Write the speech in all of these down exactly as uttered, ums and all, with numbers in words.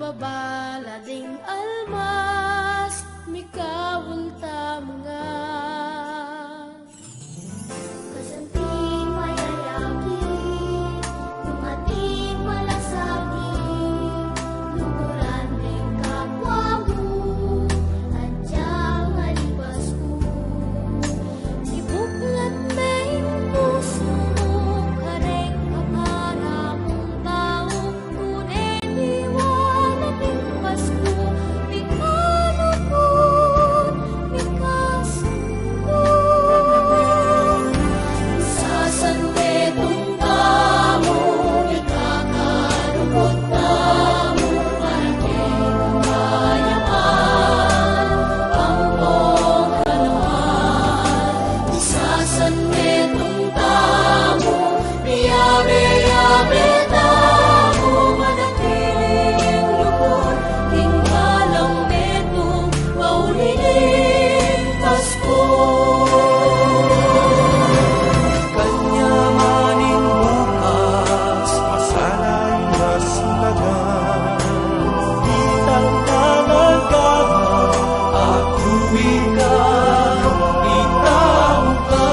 Babala ding almas, mikaul tamu ngan. Kasanting mayayakit, nung ating malasakit, luguran ding kapwa mu, adyang alibas ku. Ibuklat me ing pusu mu kareng kapara mung tau, tune liwanag ning Pasku, mikalugud, mikasundo. Sasan metung tamu, mikakalugud tamu, manatili kapayapan, ampong kanawan. Sasan metung tamu, miyabe-yabe tamu, manatiling lugud, king balang metung, mauli ning Pasku. Kanyaman ing bukas, masana'y mas magaan. Itang kagandahan, aku ika, itang ka.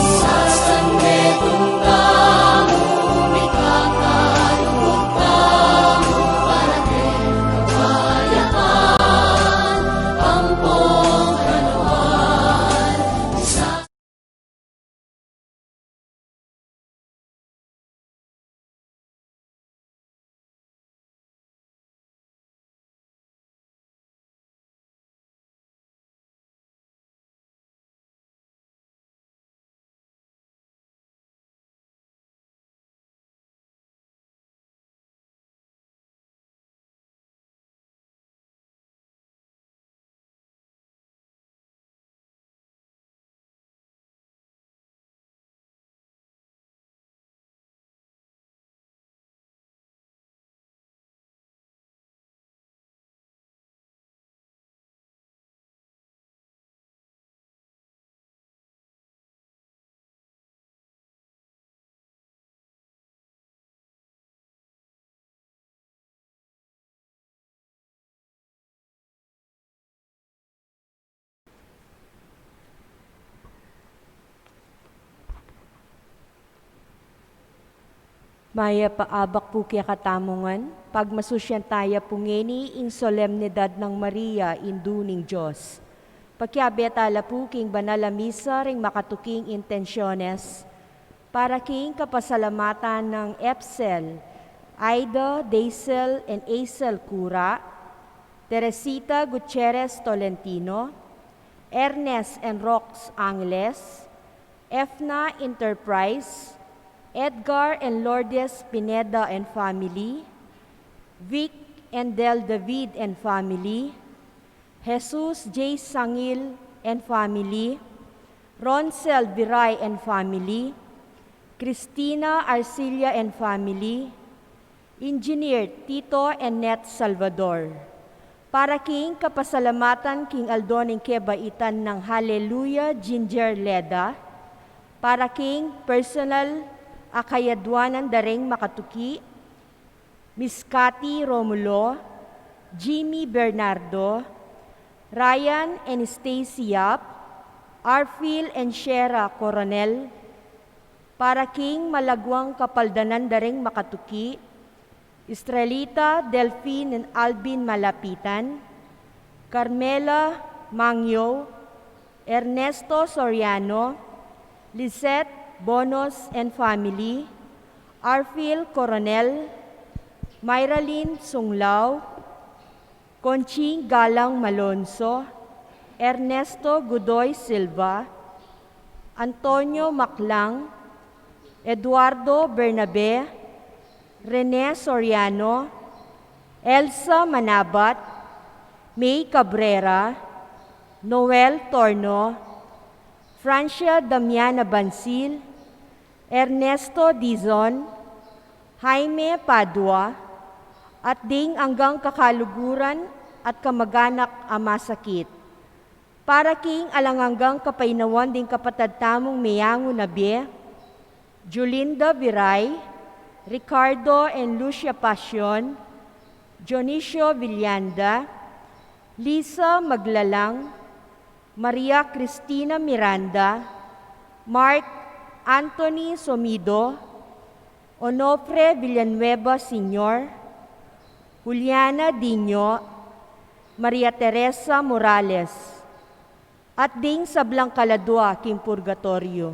Sasan metung tamu, mikakalugud tamu, manatili kapayapan, ampong kanawan. Sa Mayap a abak pu kekatamu ngan, pagmasusyan taya pu ngeni ing solemnidad nang Maria, Indu ning Dios. Pakiabe tala pu king banal a misa ring makatuking intensyones, para king kapasalamatan nang Epsel, Aida, Daisel, and Aisel Cura, Teresita Gutierrez Tolentino, Ernest and Rox Angeles, Efna Enterprise, Edgar and Lourdes Pineda and family, Vic and Del David and family, Jesus J Sangil and family, Ronsel Viray and family, Christina Arcilla and family, Engineer Tito and Net Salvador. Para king kapasalamatan king aldo ning kebaitan nang Hallelujah Ginger Leda, para king personal a kayadwanan da ring makatuki, Miss Cathy Romulo, Jimmy Bernardo, Ryan and Stacy Yap, Arfil and Shera Coronel, para king malagwang kapaldanan da ring makatuki, Estrelita Delfin and Alvin Malapitan, Carmela Mangyo, Ernesto Soriano, Lisette Bonos and family, Arfil Coronel, Myralyn Sunglao, Conching Galang Malonzo, Ernesto Godoy Silva, Antonio Maclang, Eduardo Bernabe, Rene Soriano, Elsa Manabat, May Cabrera, Noel Torno, Francia Damiana Bansil, Ernesto Dizon, Jaime Padua, at ding anggang kakaluguran at kamaganak a masakit. Para king alang anggang kapaynawan ding kapatad tamung meyangu na bie, Julinda Viray, Ricardo and Lucia Pasion, Dionisio Villanda, Lisa Maglalang, Maria Cristina Miranda, Mark Anthony Somido, Onofre Villanueva Senior, Juliana Diño, Maria Teresa Morales, at ding sablang kaladua king purgatoryo.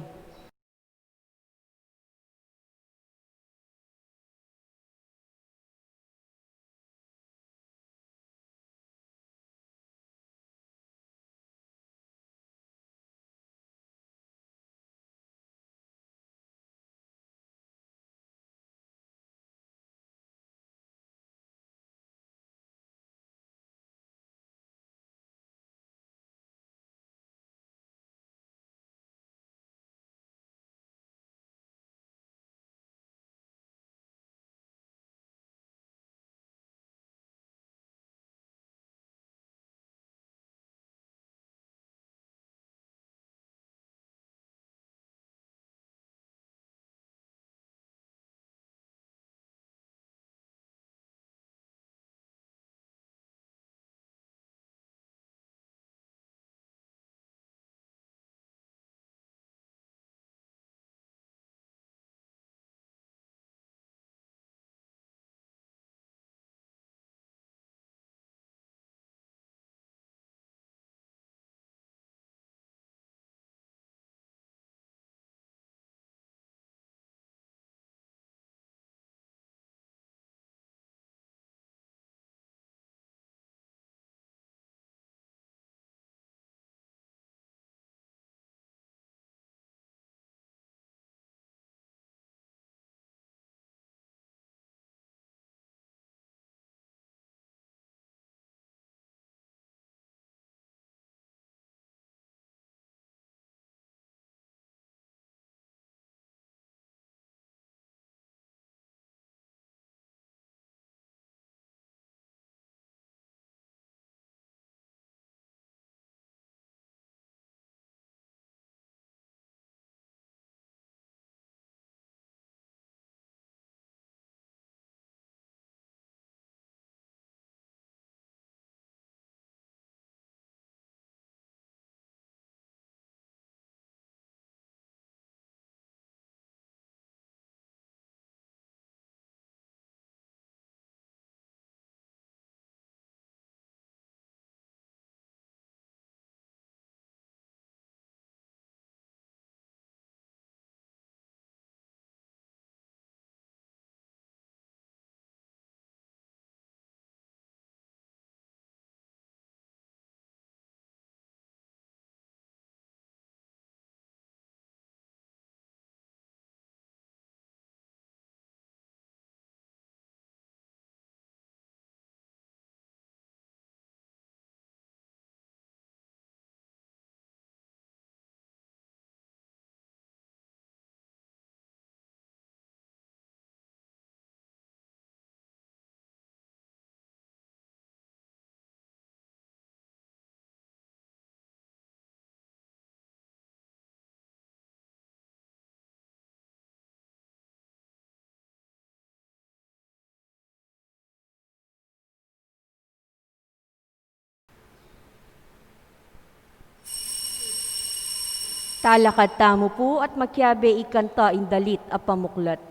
Talakad tamu pu at makiabe ikanta ing dalit a pamuklat.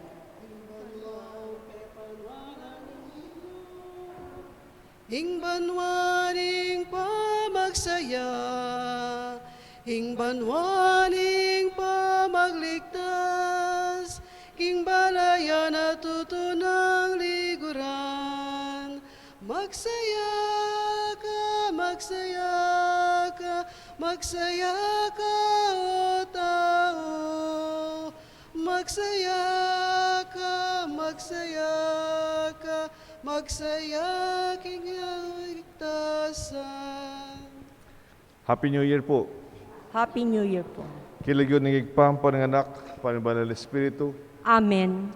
Ing banua ning pamagsaya, ing banua ning pamagligtas, king balayan a tutunang liguran. Magsaya ka, magsaya ka, magsaya ka, o tau. Magsaya ka, magsaya ka, magsaya king kaligtasan. Happy New Year po. Happy New Year po. King lagyu ning Ibpa, ampon ning Anak, ampon ning Banal a Espiritu. Amen.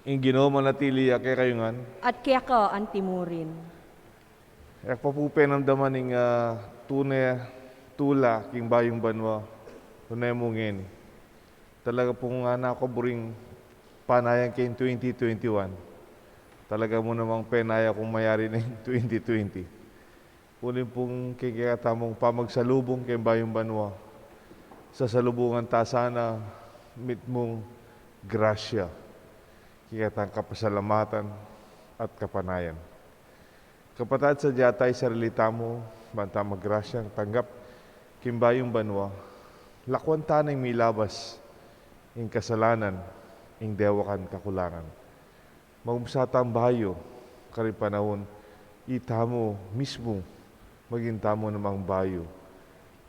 Ing Ginu manatili ya kekayu ngan. At keka antimurin. E ku pa pu penamdaman ing, ah, tune tula king bayung banua, tune mu ngeni. Talaga pung, ah, naku buring Panayan keng twenty twenty-one. Talaga mu namang penaya kung mayari na ing twenty twenty. Uli pung keng kekatamung pamagsalubung keng bayung banua. Sasalubungan ta sana mitmung grasya, kekatang kapasalamatan at kapanayan. Kapatad, sadya ta isarili tamu, ban ta magrasyang tanggap king bayung banua, lakuan ta neng milabas ing kasalanan, ing dewakan kakulangan. Magumsa tang bayu, karing panaun, itamu mismu, maging tamu namang bayu.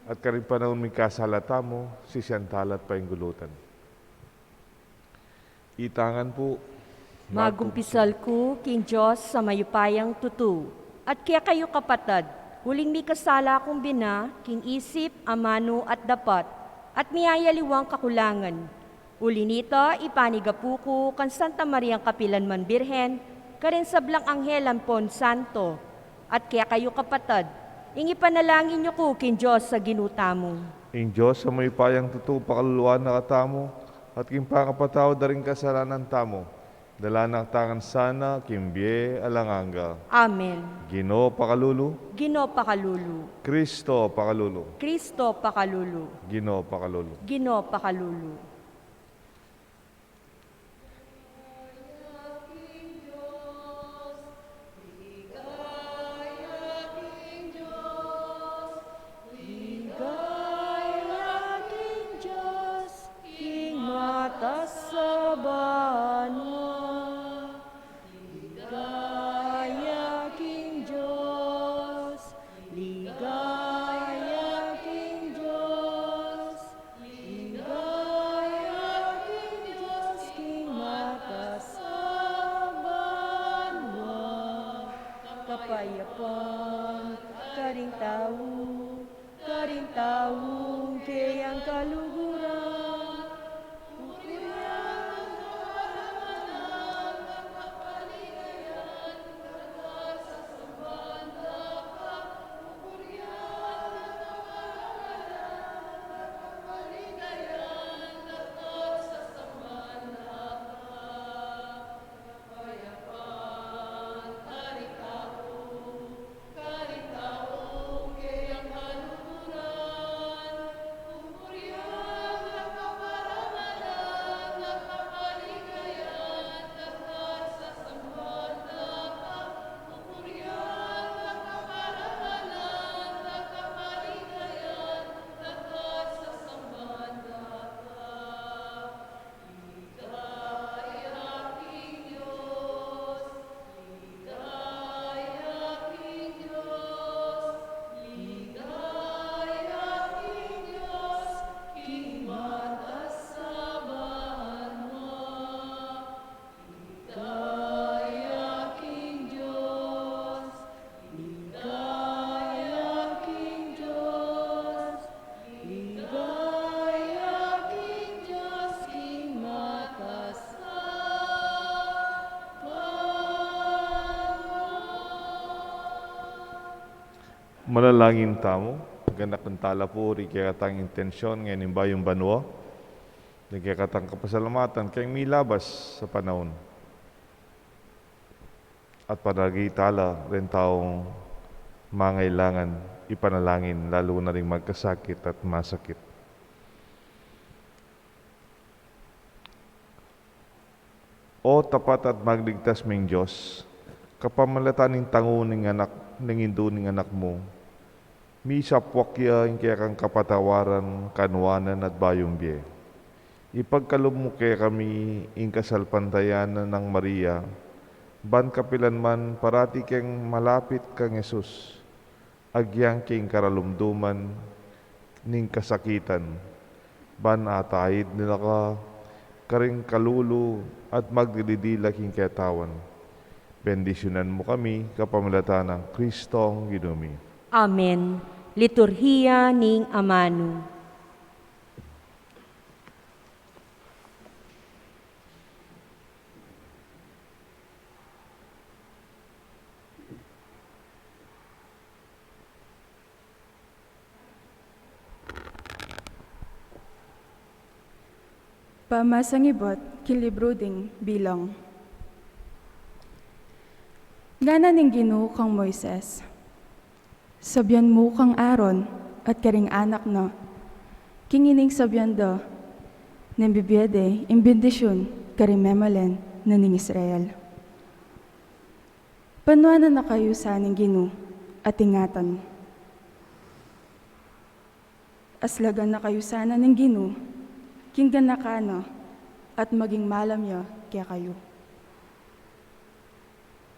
At karing panaun mikasala tamu, sisian tala at painggulutan. Itangan pu. Magumpisal ku king Dios a mayupayang tutu, at kekayu kapatad, uling mikasala kung bina king isip, amanu at dapat, at miyayaliwang kakulangan. Uli nita, ipanigapu ku kang Santa Mariang kapilanman Birhen, karing sablang anghel ampon santo, at kekayu kapatad, ing ipanalangin yu ku king Dios a Ginu tamu. Ing Dios a mayupayang tutu pakaluluan na katamu, at king pangapatawad da ring kasalanan tamu, dala na katamu sana king bie alang angga. Amen. Ginu pakalulu. Ginu pakalulu. Kristo pakalulu. Kristo pakalulu. Ginu pakalulu. Ginu pakalulu. Ligaya king Dios, king matas a banua. Ligaya king Dios, ligaya king Dios, ligaya king Dios, king matas a banua. Kapayapan karing tau, karing taung keyang kaluguran. Ligaya king Dios, ligaya king Dios, ligaya king Dios, king matas a banua. Manalangin tamu, ganakun tala pu ring kekatang intensyun ngening bayung banua, ring kekatang kapasalamatan keng milabas a panaun. At panalangin tala ring taung mangailangan ipanalangin, lalu na ring magkasakit at masakit. O tapat at magligtas ming Dios, kapamilatan ning tangu ning anak, ning indu ning anak mu, misapwak ya ing kekang kapatawaran, kanuanan at bayung bie. Ipagkalub mu kekami ing kasalpantayanan nang Maria, ban kapilan man parati keng malapit kang Jesus, agyang king karalumduman ning kasakitan, ban ataid na la ka karing kalulu at magdidila king ketawan. Bendisyunan mu kami kapamilatan nang Kristong Ginu mi. Amen. Liturhiya ning Amanu. Pamasang ibat King libru ding Bilang. Ngana ning Ginu kang Moises, sabian mu kang Aaron at karing anak na, king ining sabian da, neng bibie de ing bendisyun karing memalen na ning Israel. Panuanan na kayu sa ning Ginu at ingatan. Aslagan na kayu sana ning Ginu king ganakan na at maging malam ya kekayu.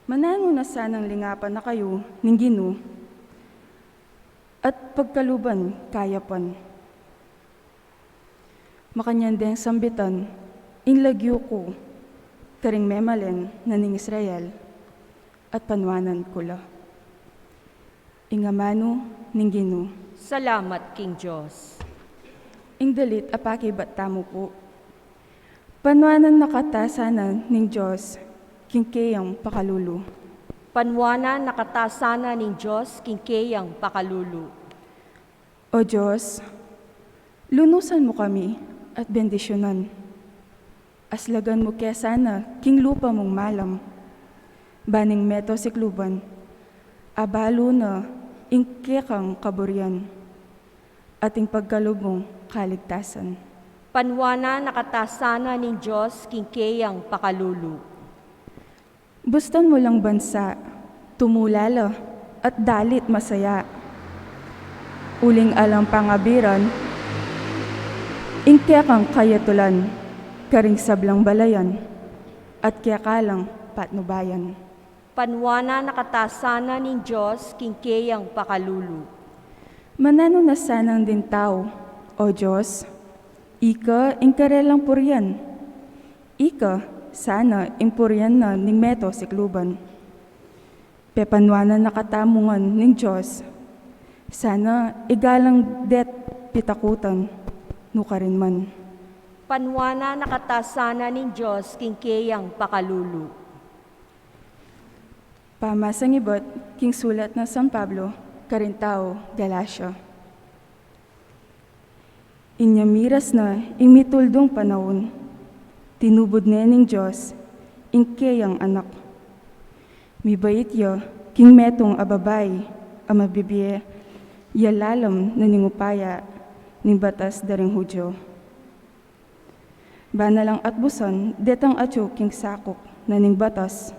Mananu na sanang lingapan na kayu ning Ginu at pagkaluban kayapan. Makanyan deng sambitan ing lagyu ku karing memalen na ning Israel at panuanan ku la. Ing amanu ning Ginu. Salamat king Dios. Ing dalit a pakibat tamu pu. Panuanan na kata sana ning Dios king keyang pakalulu. Panuanan na kata sana ning Dios king keyang pakalulu. O Dios, lunusan mu kami at bendisyunan. Aslagan mu ke sana king lupa mung malam, ban ing meto sikluban, abalu na ing kekang kaburian at ing pagkalub mung kaligtasan. Panuanan na kata sana ning Dios king keyang pakalulu. Bustan mu lang bansa, tumulala at dalit masaya. Uling alang pangabiran ing kekang kayatulan karing sablang balayan at kekalang patnubayan. Panuanan na kata sana ning Dios king keyang pakalulu. Mananu na sanang ding tau, O Dios, ika ing karelang purian. Ika sana ing purian na ning meto sikluban. Pepanuanan na katamu ngan ning Dios, sana igalang det pitakutan nukarin man. Panuanan na kata sana ning Dios king keyang pakalulu. Pamasang ibat king sulat nang San Pablo karing tau Galacia. Inya miras na ing mituldung panaun, tinubud ne ning Dios ing keyang Anak. Mibait ya king metung a babai a mabibie ya lalam na ning upaya ning batas da ring Judio. Ban na lang atbusan detang atyu king sakup na ning batas,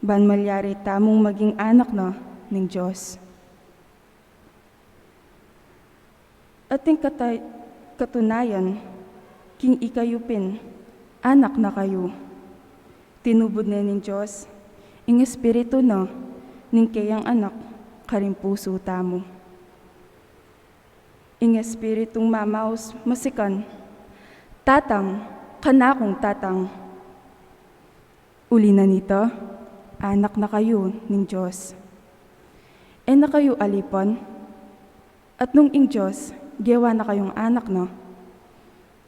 ban malyari tamung maging anak na ning Dios. Ating katay-, katunayan, king ikayu pin, anak na kayu. Tinubud ne ning Dios ing Espiritu na ning keyang Anak karing pusu tamu. Ing Espiritung mamaus masikan, Tatang, kanakung Tatang. Uli na nita, anak na kayu ning Dios. E na kayu alipan, at nung ing Dios gewa na kayung anak na,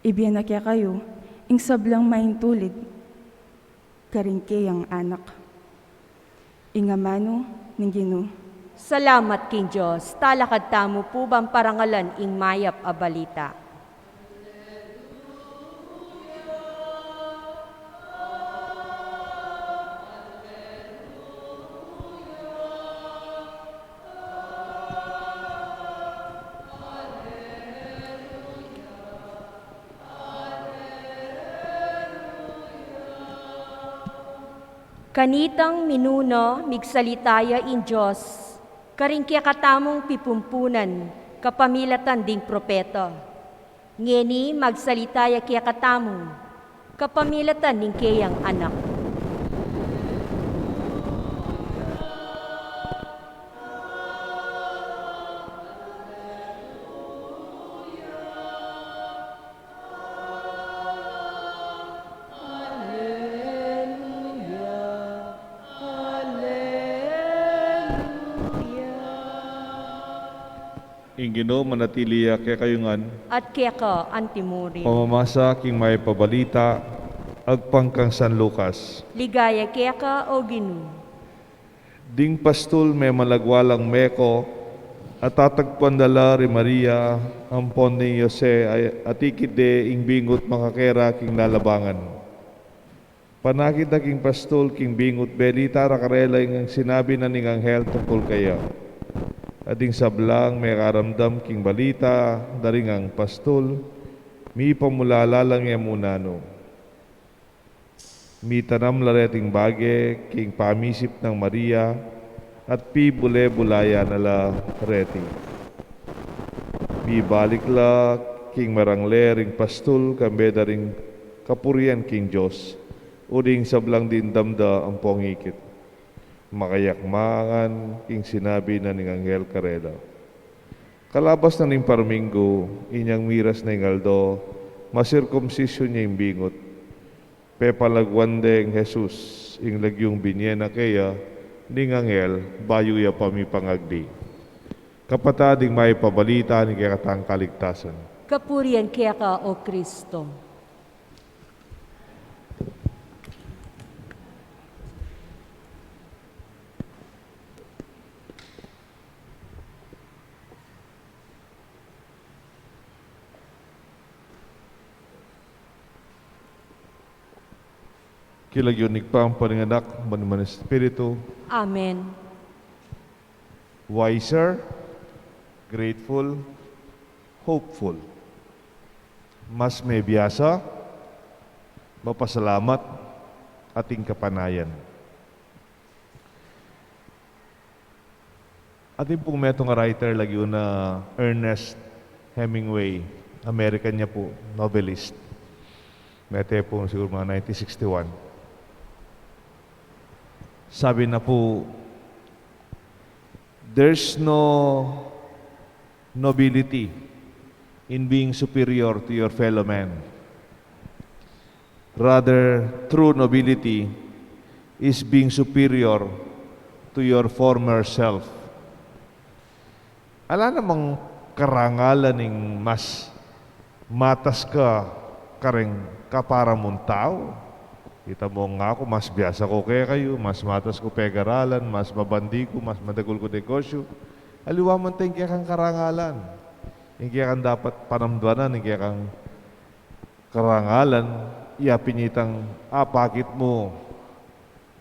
ibie na kekayu ing sablang maintulid karing keyang Anak. Ing amanu ning Ginu. Salamat king Dios. Talakad tamu pu ban parangalan ing mayap a balita. Kanitang minuna, migsalita ya ing Dios karing kekatamung pipumpunan kapamilatan ding propeta. Ngeni magsalita ya kekatamu kapamilatan ning keyang Anak. Ing Ginu manatili ya kekayu ngan. At keka antimurin. Pamamasa king mayap a balita agpang kang San Lucas. Ligaya keka, O Ginu. Ding pastul memalagwalang meko, at tatagpuan da la ri Maria ampon neng Jose, a tikid de ing bingut makakera king lalabangan. Panakit da king pastul king bingut, belita ra karela ing sinabi na ning anghel tungkul keya. At ding sablang mekaramdam king balita da ring pastul, mipamulala la nung e mu nanu. Mitanam la reting bage king pamisip nang Maria, at pibule-bulayan na la reti. Mibalik la king marangle ring pastul kambe da ring kapurian king Dios, uling sablang dimdam da ampong ikit. Makayakmangan king sinabi na ning anghel karela. Kalabas na ning parminggu, inyang miras na ing aldo, masirkumsisyun ya ing bingut. Pepalaguan deng Jesus ing lagyung binye na keya ning anghel bayu ya pa mipangagli. Kapatad, ing mayap a balita ning kekatang kaligtasan. Kapurian keka, O Kristo. King lagyu ning Ibpa, ampo ning Anak, ampo ning Banal Espiritu. Amen. Wiser, grateful, hopeful. Mas mebiasa, mapasalamat, atin kapanayan. Atin pung metung a writer, lagyu na Ernest Hemingway, American ya pu, novelist. Mete pu siguru mga nineteen sixty-one. Sabi na pu, "There's no nobility in being superior to your fellow man. Rather, true nobility is being superior to your former self." Ala namang karangalan ing mas matas ka kareng kapara mung tau. Kita mu, aku mas biasa ku kekayu, mas matas ku pegaralan, mas mabandi ku, mas madagul ku negosyu. Aliwa man ta ing kekang karangalan. Ing kekang dapat panamdanan, ing kekang karangalan, ya pin itang apakit mu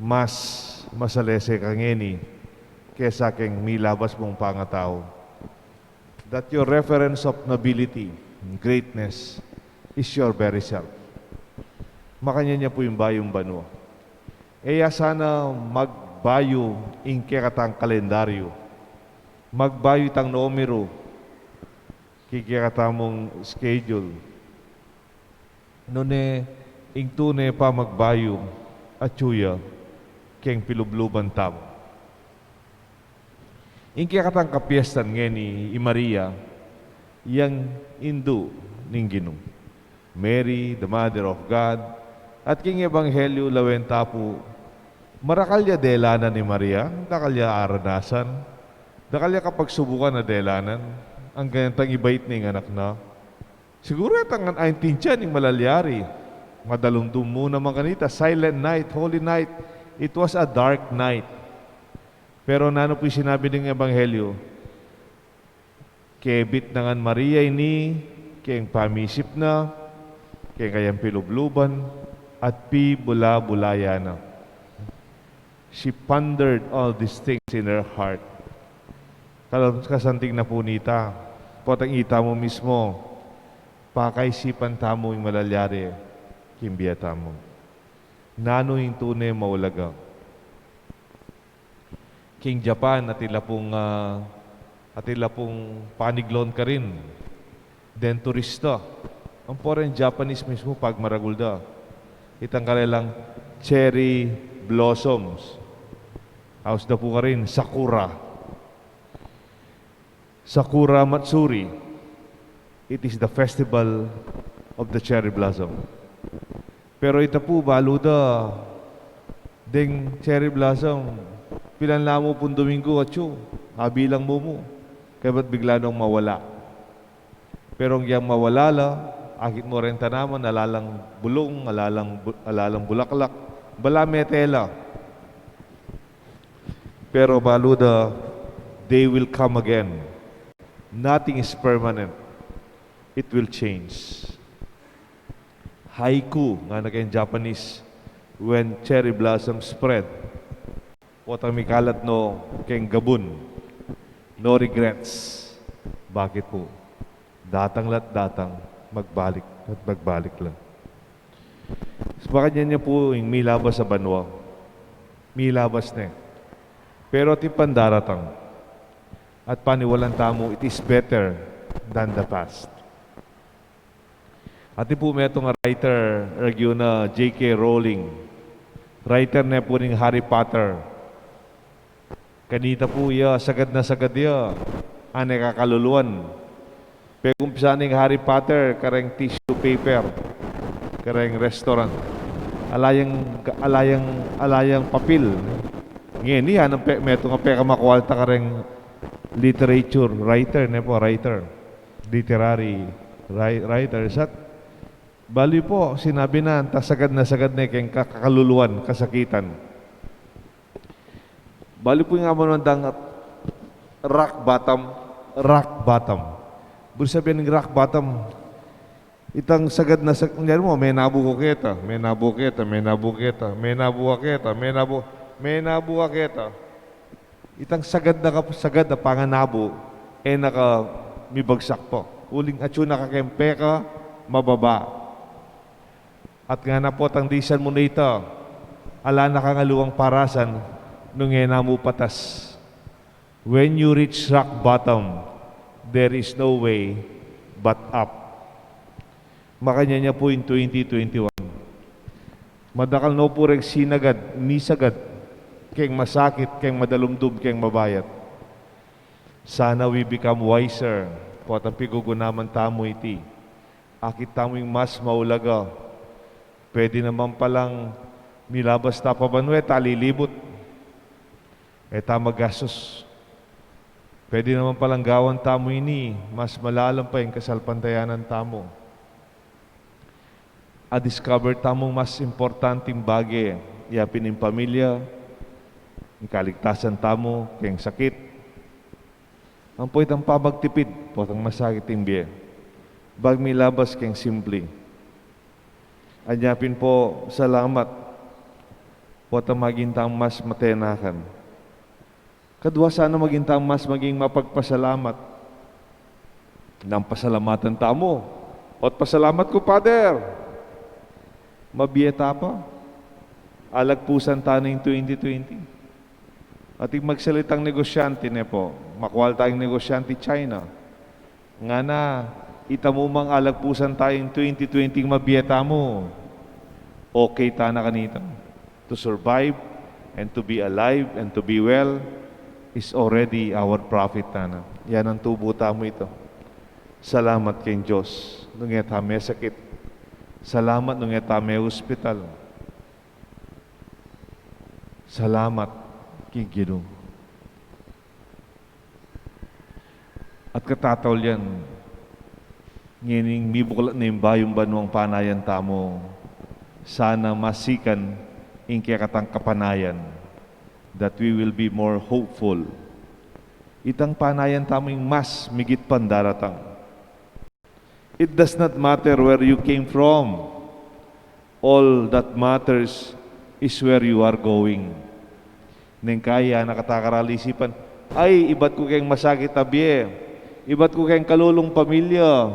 mas masalese ka ngeni kesa keng milabas mung pangatau. That your reference of nobility, greatness, is your very self. Makanyan ya pu ing bayung banua. E ya sana magbayu ing kekatang kalendaryu, magbayu itang numeru king kekatamung schedule. Nune, ing tune pamagbayu atyu ya keng pilubluban tamu. Ing kekatang kapiestan ngeni i Maria, yang indu ning Ginu, Mary, the Mother of God. At king Ebanghelyu, lawen ta pu, marakal ya delanan i Maria, dakal ya aranasan, dakal ya kapagsubukan a delanan, anggang tang ibait ne ing anak na. Siguru e ta ngan aintindian ing malalyari. Madalumdum mu naman kanita, silent night, holy night. It was a dark night. Pero nanu pu ing sinabi ning Ebanghelyu? Kebit na ngan Maria ini keng pamisip na, keng kayang pilubluban, at pibula-bula ya na. She pondered all these things in her heart. Kal-, kasanting na pu nita, potang itamu mismu, pakaisipan tamu ing malalyari king bie tamu. Nanu ing tune maulaga? King Japan, atin la pung, ah, atin la pung paniglon karin deng turista. Ampo reng Japanese mismu pagmaragul da. Itang karelang cherry blossoms. Aus da pu karin, sakura. Sakura Matsuri. It is the festival of the cherry blossom. Pero ita pu, balu da deng cherry blossom, pilan la mu pung Domingo atyu, abilang mu mu. Kaybat bigla nong mawala. Pero ngyang mawala la, akit mu reng tanaman, ala lang bulung, ala lang bu-, ala lang bulaklak, bala mete la. Pero balu da, they will come again. Nothing is permanent. It will change. Haiku, ngana keng Japanese, When cherry blossoms spread. Potang mikalat no keng gabun, no regrets. Bakit po? Datang la't datang, magbalik at magbalik la. Makanyan ya po ing milabas a banua. Milabas ne. Pero atin pang daratang. At paniwalan tamu, it is better than the past. Atin pu metung a writer, ragyu na J K Rowling. Writer ne pu ning Harry Potter. Kanita pu ya, sagad na sagad ya. Ane kakaluluan. Pekumpisa ning Harry Potter kareng tissue paper, kareng restaurant. Ala yang, ala yang, ala yang papil. Ngeni, anang pe, metung a pekamakualta kareng literature writer, ne po, writer. Literary wri-, writers. At bali po, sinabi na, ta sagad na sagad ne keng ka-, kakaluluan, kasakitan. Bali po ing amanung dang rock bottom, rock bottom. Buri sabian ning rock bottom, itang sagad na sag-, kunyari mo, menabu ka keta, menabu ka keta, menabu ka keta, menabu ka keta, menabu, menabu ka keta. Itang sagad na ka, sagad a panganabu, e na ka mibagsak pa. Uling atyu na ka keng peka, mababa. At ngana potang disan mu na ita, ala na kang aliwang parasan, nung e na mu patas. When you reach rock bottom, there is no way but up. Makanyan ya pu ing twenty twenty-one. Madakal no pu reng sinagad, misagad, keng masakit, keng madalumdum, keng mabayat. Sana we become wiser, potang pigugunaman tamu iti. Akit tamu ing mas maulaga. Pwede naman palang milabas ta pa banua, e ta lilibut. E ta magastus. Pwede naman palang gawan tamu ini, mas malalam pa ing kasalpantayanan tamu. A-discover tamung mas importanting bage, yapin ing pamilya, ing kaligtasan tamu keng sakit, ampo itang pamagtipid potang masakit ing bie. Bag milabas keng simpli. Anya pin po, salamat potang maging tang mas matenakan. Kadua, sana maging tang mas maging mapagpasalamat. Nang pasalamatan tamu. Ot pasalamat ku, Father. Mabie ta pa. Alagpusan ta na ing twenty twenty. Ating magsalitang negosyante, ne po. Makual tayung negosyante China. Ngana, ita mu mang alagpusan tayung twenty twenty, mabie tamu. Okay ta na kanita. To survive and to be alive and to be well is already our profit, tana. Yan ang tubo tamu ita. Salamat keng Dios nung e ta mesakit. Salamat nung e ta me-ospital. Salamat keng Ginu. At katataulian, ngening mibuklat na ing bayung banuang panayan tamu, sana masikan ing kekatang kapanayan, that we will be more hopeful. Itang panayan tamu ing mas migit pang daratang. It does not matter where you came from. All that matters is where you are going. Neng kaya na kata karal isipan, ay, ibat ku keng masakit a bie, ibat ku keng kalulung pamilya,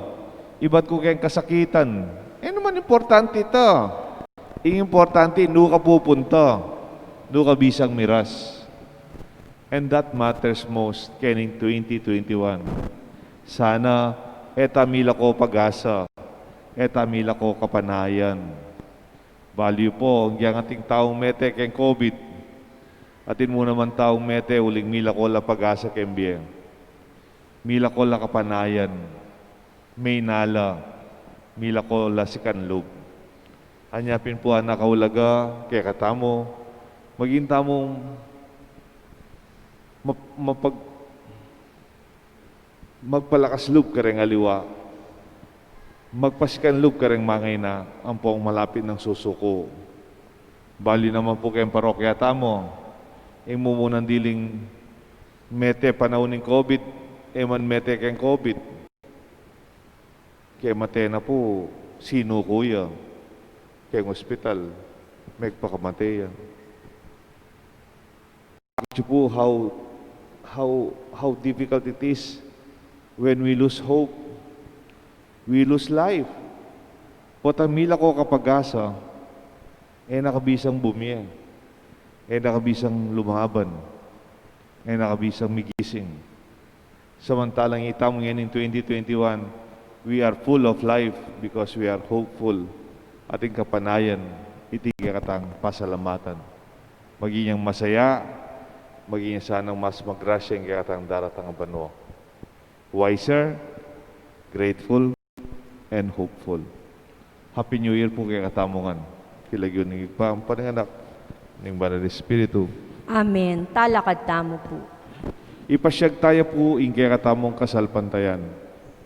ibat ku keng kasakitan. E naman importante ita. Ing importante, nu ka pupunta, nu ka bisang miras. And that matters most kening twenty twenty-one. Sana e ta milako pag-asa, e ta milako kapanayan. Bali yu po, agyang ating taung mete keng COVID, atin mu naman taung mete uling milako la pag-asa keng bie. Milako la kapanayan. Maynila, milako la sikan lub. Anya pin pu, anak a ulaga, kekatamu, maging tamung map-, mapag-, magpalakas lub kareng aliwa, magpasikan lub kareng mangayna, ampong malapit nang susuku. Bali naman pu keng parokya tamu, ing mumunang diling mete panaun ning COVID, e man mete keng COVID. Keng mate na pu, sinuku ya keng ospital. Megpakamate ya. Atiu pu how, how, how difficult it is when we lose hope, we lose life. Potang mila ko kapag-asa, e na kabisang bumie, e na kabisang lumaban, e na kabisang migising. Samantalang itamu ngening twenty twenty-one, we are full of life because we are hopeful. Ating kapanayan, iti kekatang pasalamatan. Maging yang masaya, maging yang sanang mas magrasya ing kekatang daratang a banua. Wiser, grateful, and hopeful. Happy New Year pu kekatamu ngan. King lagyu ning Ibpa, ampo ning Anak, ning Banal Espiritu. Amen. Talakad tamu pu. Ipasiag taya pu ing kekatamung kasalpantayan.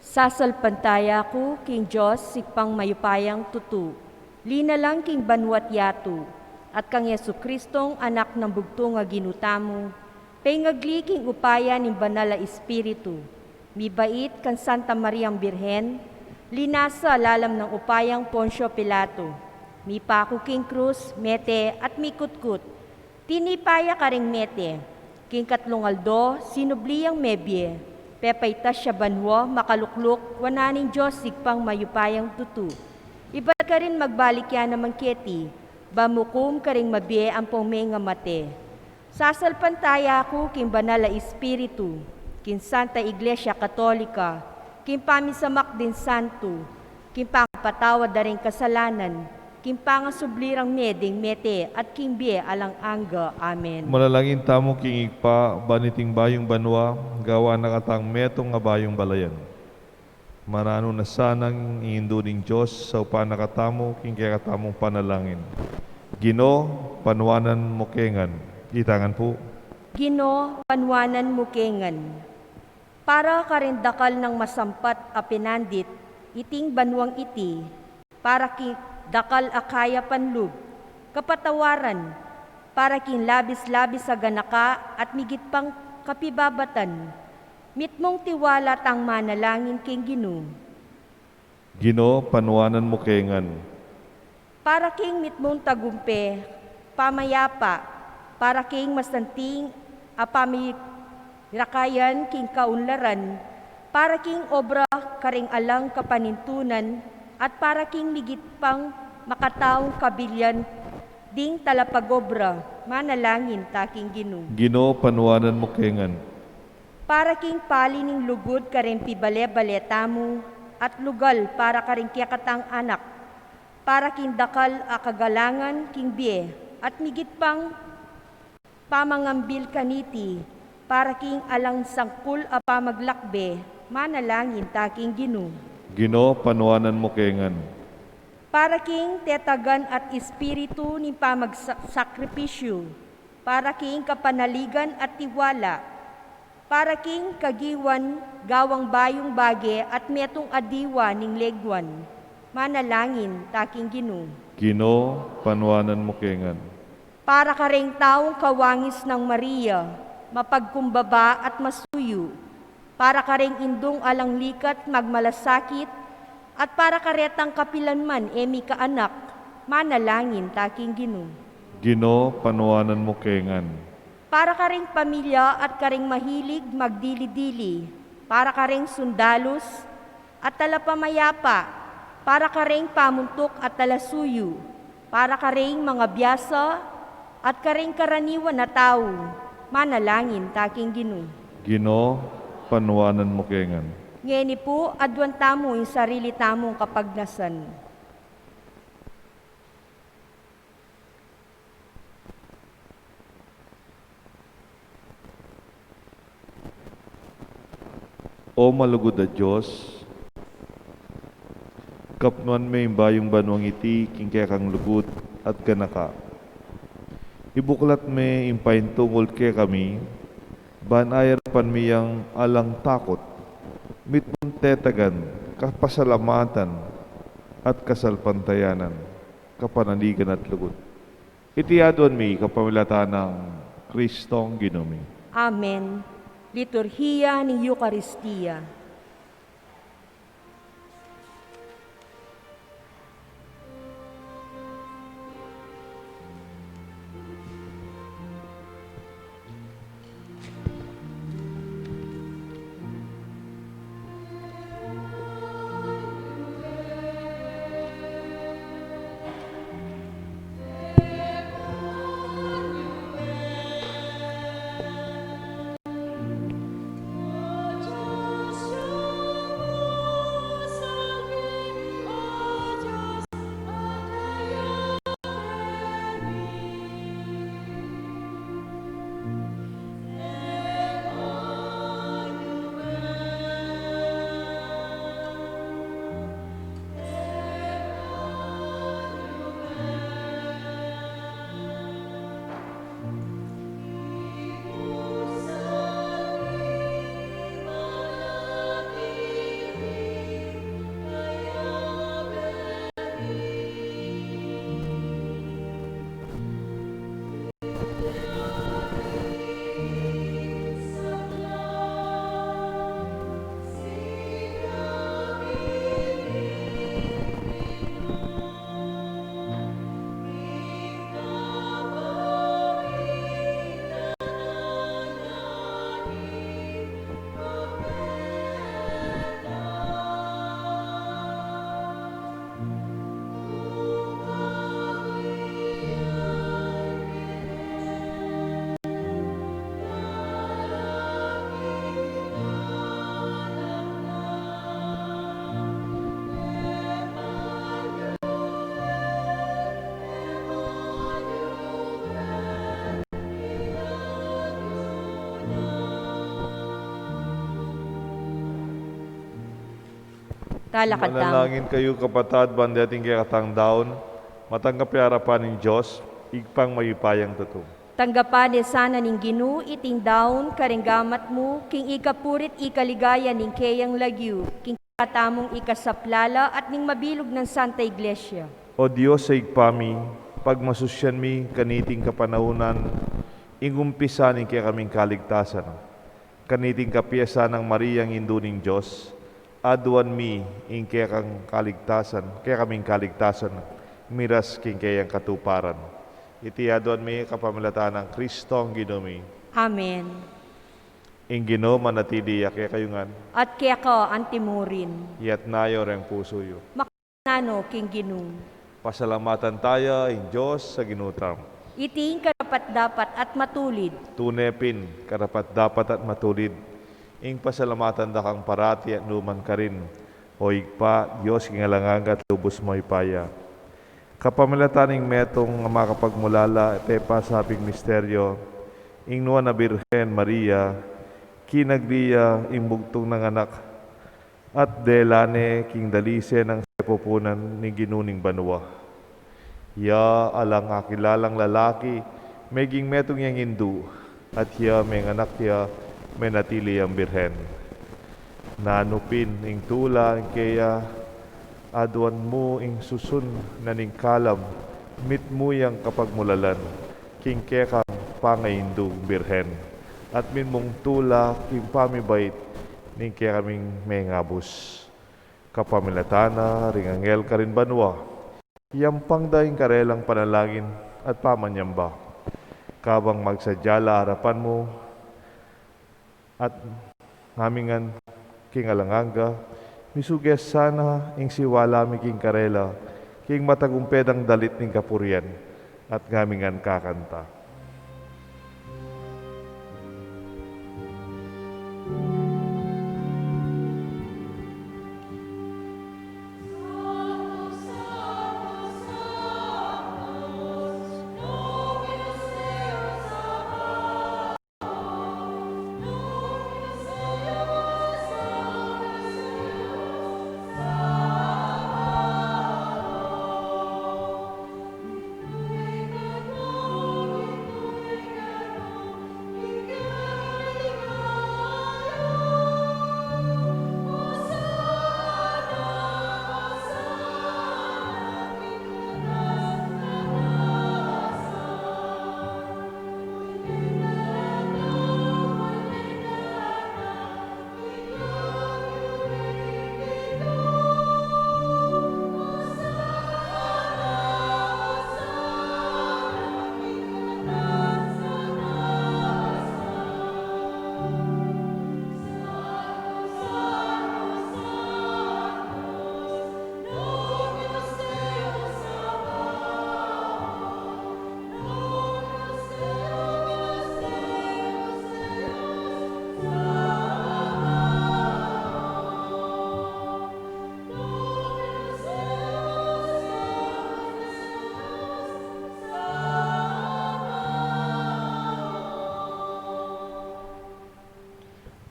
Sasalpantaya ku king Dios, Ibpang mayupayang tutu, linalang king banua't yatu, at kang Jesucristong Anak nang bugtung a Ginu tamu, pengagli king upaya ning Banal a Espiritu, mibait kang Santa Mariang Birhen, linasa lalam nang upayang Poncio Pilato, mipaku king krus, mete at mikutkut, tinipa ya karing mete, king katlung aldo sinubli yang mebie, pepaitas ya banua, makalukluk wanan ning Dios Ibpang mayupayang tutu. Ibat karin magbalik ya naman keti, bamukum karing mabie ampong mengamate. Sasalpantaya ku king Banal a Espiritu, king Santa Iglesia Katolika, king pamisamak ding santu, king pangapatawad da ring kasalanan, king pangasubli rang mie ding mete, at king bie alang angga. Amen. Manalangin tamu king Ibpa, ban iting bayung banua gawan na katang metung a bayung balayan. Maranu na sanang ing Indu ning Dios saupan na katamu king kekatamung panalangin. Ginu, panuanan mu ke ngan. Ita ngan pu. Ginu, panuanan mu ke ngan. Para karing dakal nang masampat a pinandit iting banuang iti, para king dakal a kayapan lub, kapatawaran, para king labis-labis a ganaka at migit pang kapibabatan, mitmung tiwala tang manalangin king Ginu. Ginu, panuanan mu ke ngan. Para king mitmung tagumpe, pamayapa, para king masanting a pamirakayan king kaunlaran, para king obra karing alang kapanintunan, at para king migit pang makataung kabilian ding talapagobra, manalangin ta king Ginu. Ginu, panuanan mu ke ngan. Para king pali ning lugud karing pibale-bale tamu, at lugal para karing kekatang anak, para king dakal a kagalangan king bie, at migit pang pamangambil kaniti, para king alang sangkul a pamaglakbe, manalangin ta king Ginu. Ginu, panuanan mu ke ngan. Para king tetagan at espiritu ning pamagsakripisyu, para king kapanaligan at tiwala, para king kagiwan gawang bayung bage at metung a diwa ning leguan, manalangin ta king Ginu. Ginu, panuanan mu ke ngan. Para kareng taung kawangis nang Maria, mapagkumbaba at masuyu, para kareng indung alang likat magmalasakit, at para karetang kapilan man e mikaanak, manalangin ta king Ginu. Ginu, panuanan mu ke ngan. Para kareng pamilya at kareng mahilig magdili-dili, para kareng sundalus at talapamayapa, para kareng pamuntuk at talasuyu, para kareng mangabiasa at kareng karaniwan a tau, manalangin ta king Ginu. Ginu, panuanan mu ke ngan. Ngeni pu, aduan tamu ing sarili tamung kapagnasan. O malugud a Dios, kapnuan me ing bayung banuang iti king kekang lugud at ganaka. Ibuklat me ing paintungul kekami, ban ayarapan mi yang alang takut, mitmung tetagan, kapasalamatan, at kasalpantayanan, kapanaligan at lugud. Iti aduan mi kapamilatan nang Kristong Ginu mi. Amen. Liturhiya ning Eukaristia. Talakad tamu. Manalangin kayu, kapatad, ban deting kekatang daun matanggap ya arapan ning Dios, Ibpang mayupayang tutu. Tanggapan ne sana ning Ginu iting daun kareng gamat mu, king ikapurit ikaligaya ning keyang lagyu, king kekatamung ikasaplala at ning mabilug nang Santa Iglesia. O Dios a Ibpa mi, pagmasusyan mi kaniting kapanaunan ing umpisa ning kekaming kaligtasan. Kaniting kapyasan nang Mariang Indu ning Dios, aduan mi ing kekang kaligtasan, kekaming kaligtasan, miras king keyang katuparan. Iti aduan mi kapamilatan nang Kristong Ginu mi. Amen. Ing Ginu manatili ya kekayu ngan. At keka antimurin. Iyatas yu reng pusu yu. Nanu king Ginu. Pasalamatan taya ing Dios a Ginu tamu. Iti ing karapat-dapat at matulid. Tune pin, karapat-dapat at matulid ing pasalamatan da kang parati at nukarin man, O Ibpa, Dios king alang angga at lubus mayupaya. Kapamilatan ning metung a makapagmulala at pepasabing misteryo, ing nuan a Birhen Maria, kinagli ya ing bugtung nang anak, at dela ne king dalise nang sepupunan ning Ginu ning banua. Ya alang akilalang lalaki meging metung yang indu, at ya menganak ya menatili yang birhen. Nanu pin ing tula ing keya, aduan mu ing susun na ning kalam, mitmu yang kapagmulalan king kekang pangaindu birhen, at mitmung tula king pamibait ning kekaming mengabus. Kapamilatan na ring anghel karin banua, iyampang da ing karelang panalangin at pamanyamba. Kabang magsadya la arapan mu, at ngami ngan king alang angga, misuges sana ing siwala mi king karela, king matagumpe dang dalit ning kapurian, at ngami ngan kakanta.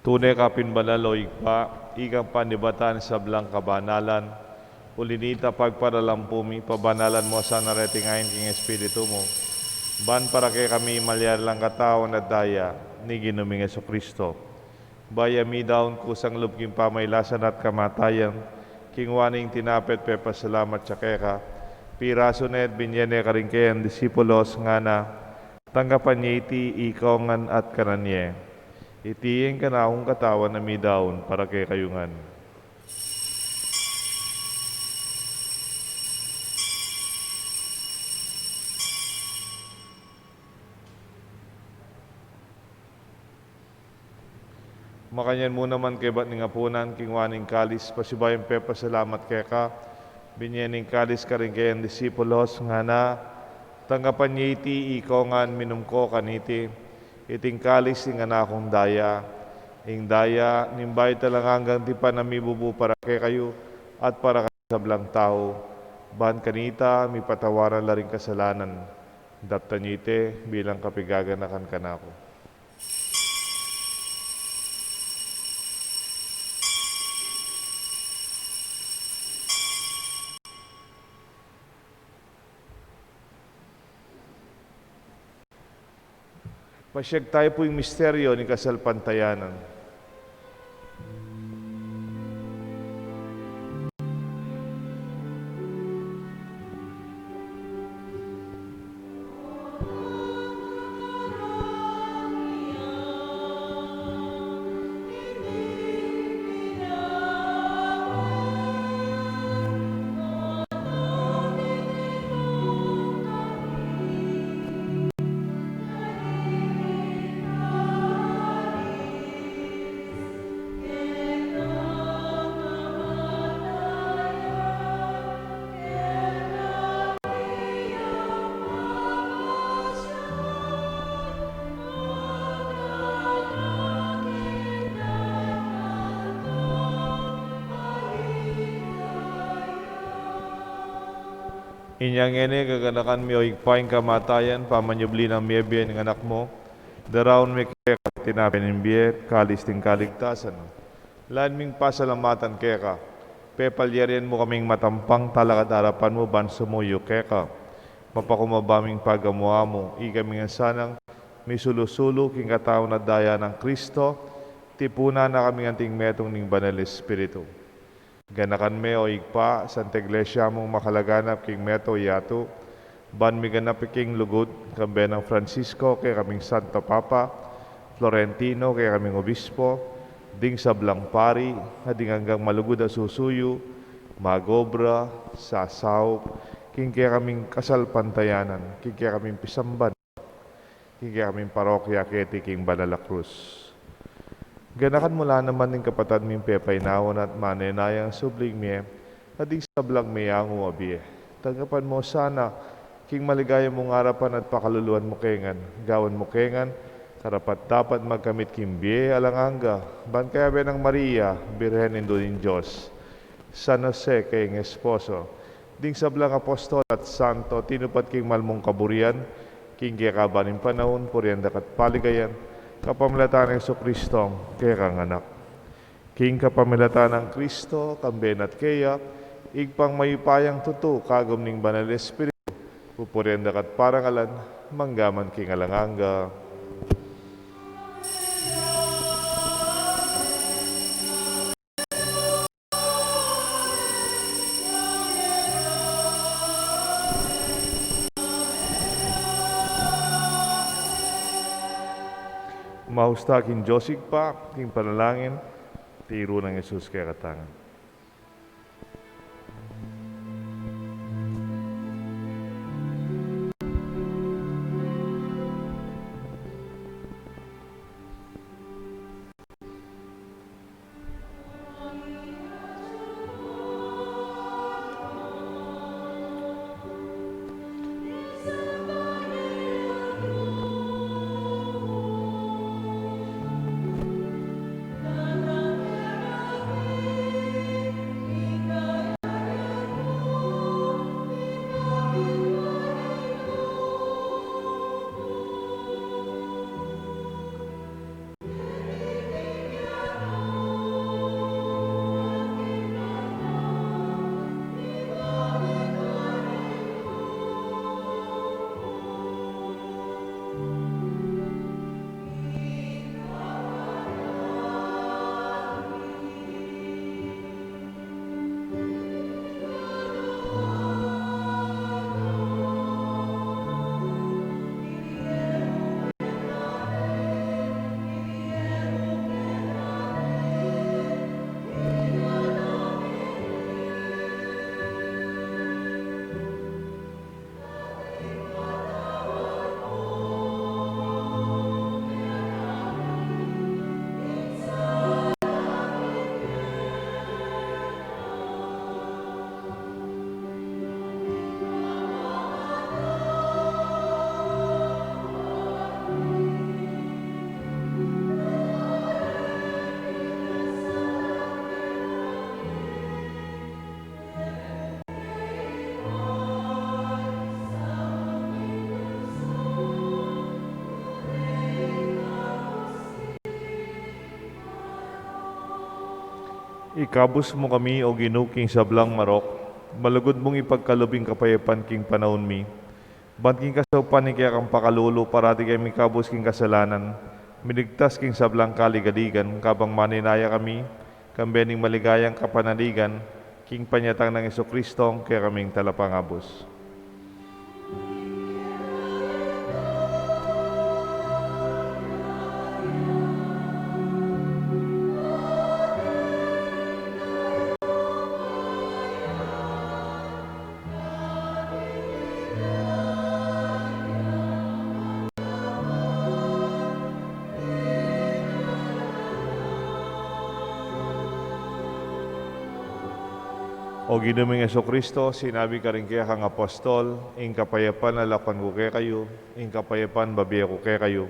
Tune ka pin banal, o Ibpa, ikang panibatan ning sablang kabanalan. Uli na nita, pagparalampu mi, pabanalan mu sana reting ain king Espiritu mu, ban para kekami malyari lang katawan at daya ning Ginu ming Jesucristo. Bayu mi daun kusang lub king pamailasan at kamatayan, kinua ne ing tinape at pepasalamat ya keka, pirasu ne at binye ne karing keyang disipulos, ngana, tanggapan ye iti ikaw ngan at kanan ye. Iti ing kanakung katawan a midaun para kekayu ngan. Makanyan mu naman kaybat ning apunan, kinua ne ing kalis, pasibayu yang pepasalamat keka, binye ne ing kalis karing keyang disipulos, ngana, tanggapan ye iti ikaw ngan, minum ko kaniti, iti ing kalis ning kanakung daya, ing daya ning bayu at alang anggang tipan a mibubu para kekayu at para karing sablang tau, ban kanita mipatawaran la ring kasalanan. Daptan ye iti bilang kapaganakan kanaku. Pasiag tayu pu ing misteryo ning kasalpantayanan. Inya ngeni, gaganakan mi, o Ibpa, ing kamatayan, pamanyubli nang mie ning Anak mu, daraun mi keka tinape ning bie, kalis ning kaligtasan. Lain ming pasalamatan keka, pepalyarian mu kaming matampang talakad king arapan mu ban sumuyu keka. Mapakumbaba ming pagamu-amu, ikami ngan sanang misulu-sulu king katawan at daya nang Kristo, tipunan na kami ngan anting metung ning Banal Espiritu. Ganakan me, o Ibpa, Santa Iglesia mung makalaganap king mabilug a yatu, ban miganap king lugud, kambe nang Francisco, kekaming Santo Papa, Florentino, kekaming Obispo, ding sablang pari, at ding anggang malugud a susuyu, mag-obra, sasaup, king kekaming kasalpantayanan, king kekaming pisamban, king kekaming parokya keti king Banal a Krus. Ganakan mu la naman ding kapatad ming pepainawa na at manenayang subling mie, at ding sablang meangu a bie. Tanggapan mu sana king maligaya mung arapan at pakaluluan mu ke ngan, gawan mu ke ngan karapat-dapat magkamit king bie alang angga, ban kayabe nang Maria, Birhen Indu ning Dios, San Jose, kayang esposo, ding sablang apostol at santo, tinupat king malmung kaburian, king kekaban ning panaun, purian da ka at paligayan, kapamilatan nang Jesucristong kekang Anak. King kapamilatan nang Kristo, kambe na at keya, Ibpang mayupayang tutu, kagum ning Banal Espiritu, pupurian da ka at parangalan, mangga man king alang angga. Maus ta king Dios Ibpa, king panalangin, tiru nang Jesus kekatamu. Ikabus mu kami, O Ginu, king sablang marok, malugud mung ipagkalub ing kapayapan king panaun mi. Ban king kasaupan ning kekang pakalulu, parati keng mikabus king kasalanan, miligtas king sablang kaligaligan, kabang maninaya kami, kambe ning maligayang kapanaligan, king panyatang nang Jesucristo, kekaming talapangabus. O Ginu ming Jesucristo, sinabi ka ring kekang apostol, ing kapayapan lalakwan ku kekayu, ing kapayapan bibie ku kekayu.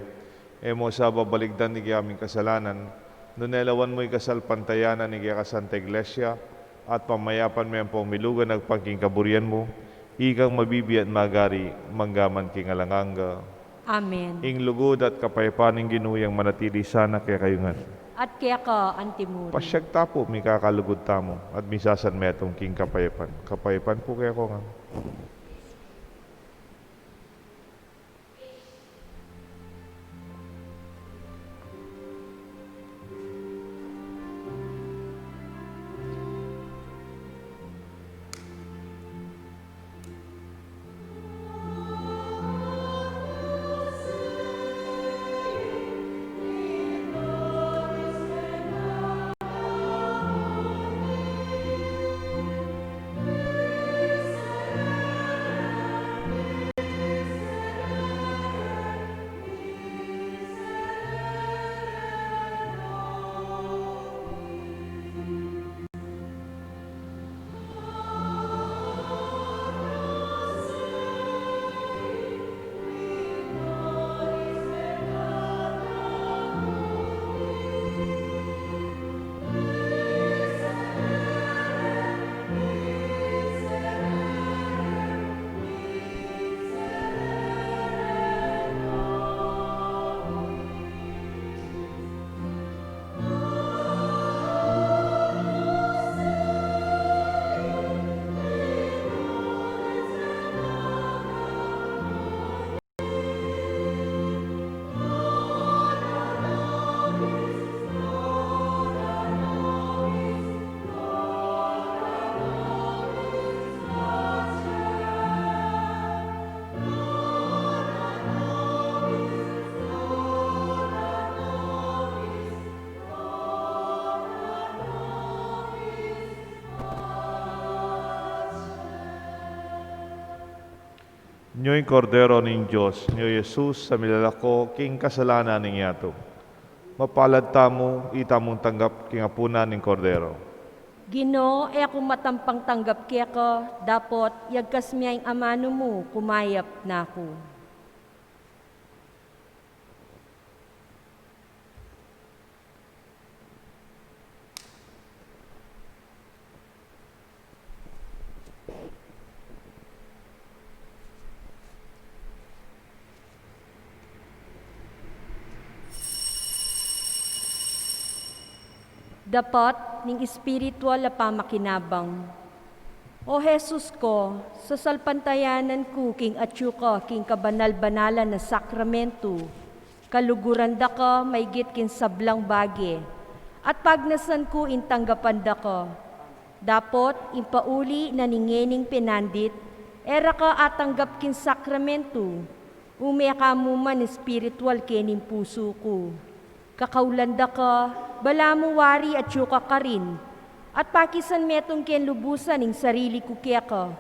E mu sa babaligdan ing kekaming kasalanan, nune lawan mu ing kasalpantayanan ning kekang Santa Iglesia, at pamayapan me ampong milugan agpang king kaburian mu, ikang mabibie at magari, mangga man king alang angga. Amen. Ing lugud at kapayapan ning Ginu yang manatili sana kekayu ngan. At keka antimurin. Pasyag ta pu, mikakalugud tamu, at misasan metung king kapayapan. Kapayapan pu kekongan. Nyo ing Kordero ning Dios, nyo i Jesus a milalako king kasalanan ning yatu. Mapalad tamu, itamung tanggap king apunan ning Kordero. Ginu, e ku matampang tanggap keka, dapot yagkas me ing amanu mu, kumayap na ku. Dapat ning espiritual a pamakinabang. O Jesus ko, sasalpantayanan ku king atyu ka king kabanal-banalan a sakramentu, kaluguran da ka maigit king sablang bage, at pagnasan ku ing tanggapan da ka. Dapot ing pauli na ning ngening penandit, e ra ka atanggap king sakramentu, ume ka mu man espiritual kening pusu ku. Kakaulan da ka, balamu wari atyu ka karin, at pakisan metung keng lubusan ing sarili ku keka.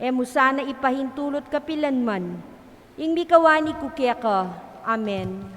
E mu sana ipahintulut kapilan man. Ing mikawani ku keka. Amen.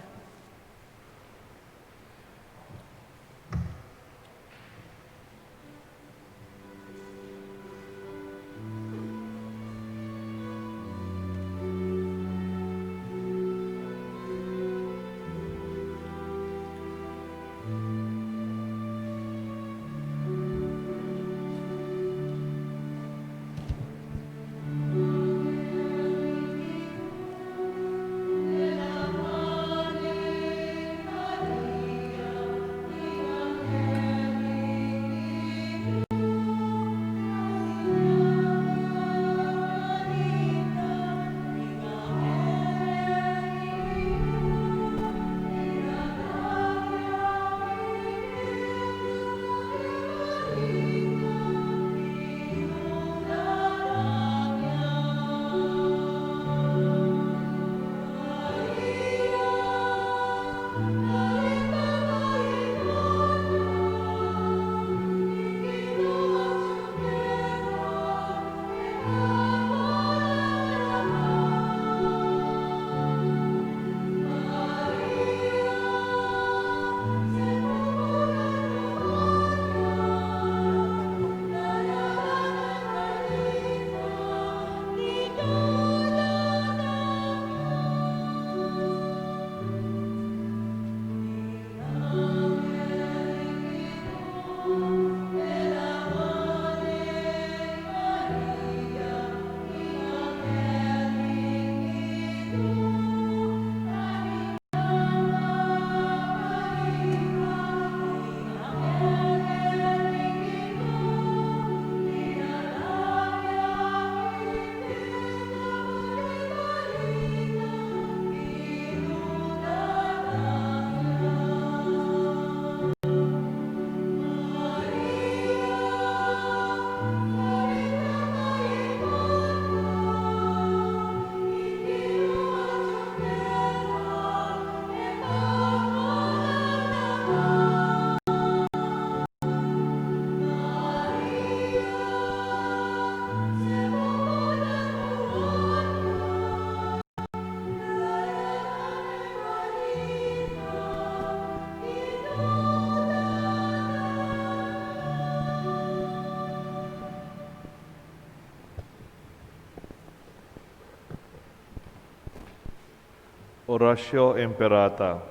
Oratio Imperata.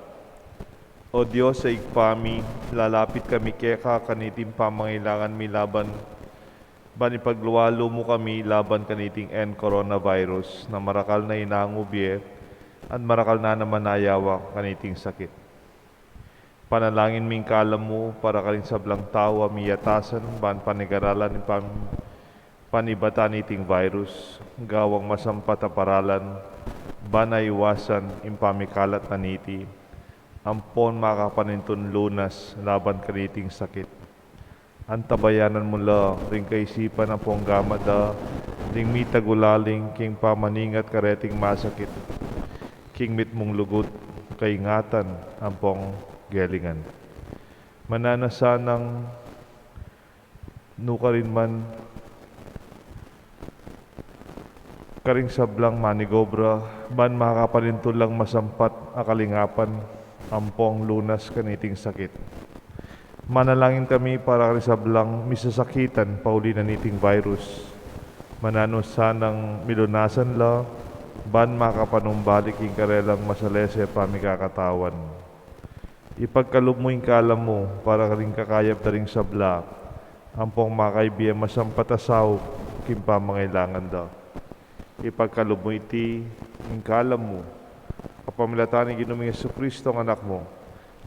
O Dios a Ibpa mi, lalapit kami keka kaniting pamangailangan mi laban ban ipaglualu mu kami laban kaniting N coronavirus na marakal na inangu bie at marakal na naman ayawa kaniting sakit. Panalangin mi ing kalam mu para karing sablang tau a miyatasan ban panigaralan ing pam-, panibatan niting virus, gawang masampat a paralan ban aiwasan ing pamikalat na niti, ampon makapanintun lunas laban kaniting sakit. Antabayanan mu la ring kaisipan ampong gamat da ring mitagulaling king pamaningat kareting masakit, king mitmung lugud, kaingatan ampong gelingan. Mananu sanang nukarin man karing sablang manigobra, ban makapanintun lang masampat a kalingapan ampong lunas kaniting sakit. Manalangin kami para karing sablang misasakitan pauli na niting virus. Mananu sanang milunasan la, ban makapanumbalik ing karelang masalese pamikakatawan. Ipagkalub mu ing kalam mu para karing kakayap da ring sabla, ampong makaibie masampat a saup king pamangailangan da. Ipagkalub mu iti ing kalam mu, kapamilatan ning Ginung Jesucristo, ing Anak mu,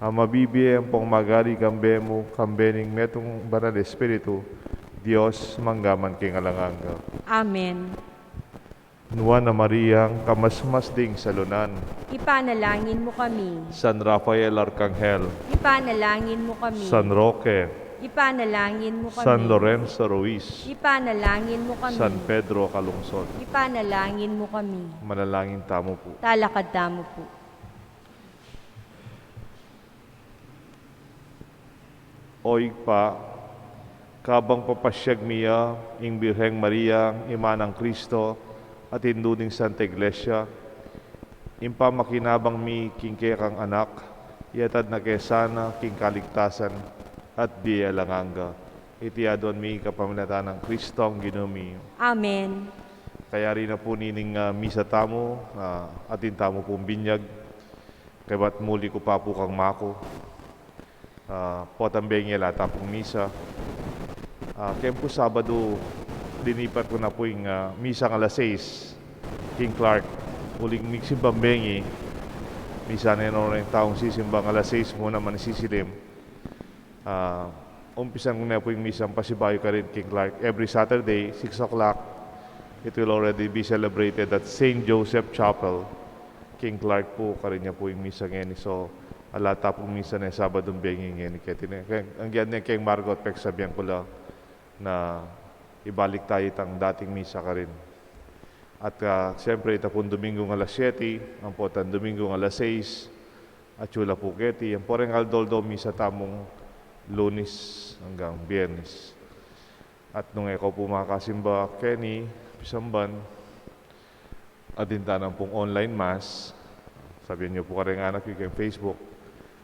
a mabibie ampong magari kambe mu, kambe ning metung Banal Espiritu, Dios, mangga man king alang angga. Amen. Nuan a Mariang kamasmas ding salunan. Ipanalangin mu kami. San Rafael Arkanghel. Ipanalangin mu kami. San Roque. Ipanalangin mu kami. San Lorenzo Ruiz. Ipanalangin mu kami. San Pedro Calungsod. Ipanalangin mu kami. Manalangin tamu pu. Talakad tamu pu. O Ibpa, kabang papasiag mi ya ing Birheng Maria, Ima nang Kristo, at Indu ning Santa Iglesia, ing pamakinabang mi king kekang Anak, iatad na ke sana king kaligtasan at bie alang angga. Iti aduan mi kapamilatan nang Kristong Ginu mi. Amen. Kayari na pu nining, ah, misa tamu, ah, atin tamu pung binyag. Kaybat muli ku pa pu kang maku. Ah, potang bengi ala ta pung misa. Ah, keng pu Sabadu, dinipat ku na pu ing, ah, misang alas sais king Clark. Uling migsimbang bengi, misa ne no ring taung sisimbang alas sais mu naman sisilim. Ah, umpisan ku ne pu ing misang pasibayu karin king Clark. Every Saturday, six o'clock, it will already be celebrated at Saint Joseph Chapel. King Clark pu, karin ya pu ing misa ngeni. So, ala ta pung misa ne Sabadung bengi ngeni keti ne. Keng, anggian ne keng Margot, peksabian ku la na ibalik ta itang dating misa karin. At, ah, siyempre, ita pung Domingung alas siyete, ampo itang Domingung alas sais, atyu la pu keti, ampo reng aldo-aldo misa tamung Lunes anggang Biyernes. At nung e kayu pu makasimba keni, pisamban, atin ta nang pung online mass. Sabian yu pu kareng anak yu keng Facebook,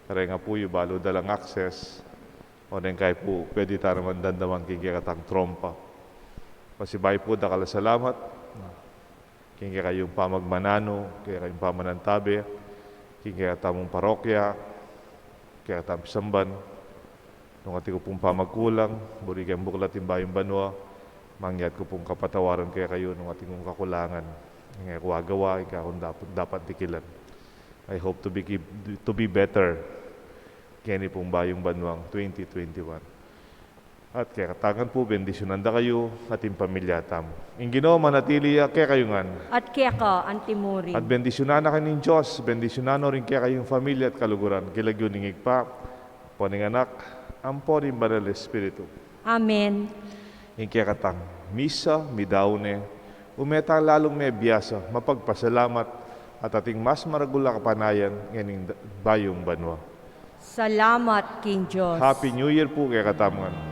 kareng apu yu, balu da lang access. O neng kayi pu, pwede ta naman damdaman king kekatang trompa. Pasibayu pu, dakal a salamat king kekayung pamagmananu, kekayung pamanantabe, king kekatamung parokya, kekatang pisamban. Nung atin ku pung pamagkulang, buri keng buklat ing bayung banua, mangyad ku pung kapatawaran kekayu nung atin kung kakulangan. Ing e ku agawa, ing kakung dap-, dapat dikilan. I hope to be, to be better keni pung bayung banuang twenty twenty-one. At kekatangan pu, bendisyunan da kayu at ing pamilya tamu. Ing Ginu manatili ya kekayu ngan. At keka antimurin. At bendisyunan na kayu ning Dios, bendisyunan no ring kekayung pamilya at kaluguran, king lagyu ning Ibpa, ampo ning Anak, ampo ning Banal Espiritu. Amen. Ing kekatang misa, midaun ne, ume tang lalung mebiasa, mapagpasalamat, at ating mas maragul a kapanayan ngening da-, bayung banua. Salamat king Dios. Happy New Year pu kekatamu ngan.